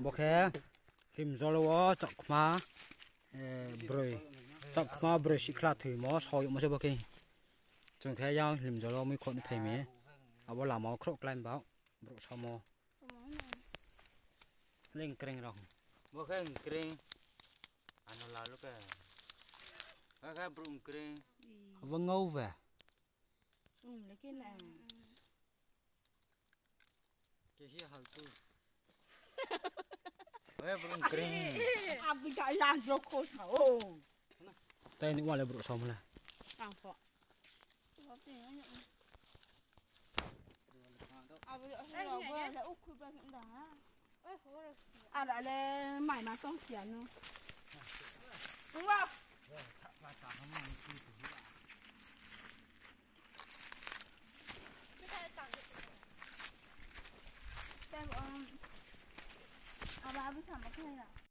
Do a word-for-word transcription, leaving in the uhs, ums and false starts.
Bo khe Hlimjol wo chaohkhma, eh, broi, chaohkhma broi sihkhla thoimo, saoyagmo se bo khe. Chung khe yang Hlimjol wo muikhouh ni phai mi. Abo lama wo khrouh klái ba, brouh saomo. Leng kreng rao. Bo khe kreng. Ano lalu khe. Khe khe brouh kreng. Abo ngau ba. Kesi hal tu. Weh, brouh kreng. Abi ka lang brouh ko sa o. Tai ni wale brouh saomo le. Ang pho. Abo yo se abo le ukhu ba nda ha. Ara le mai ma tong sia no. Wa. Aba abi sama kaya.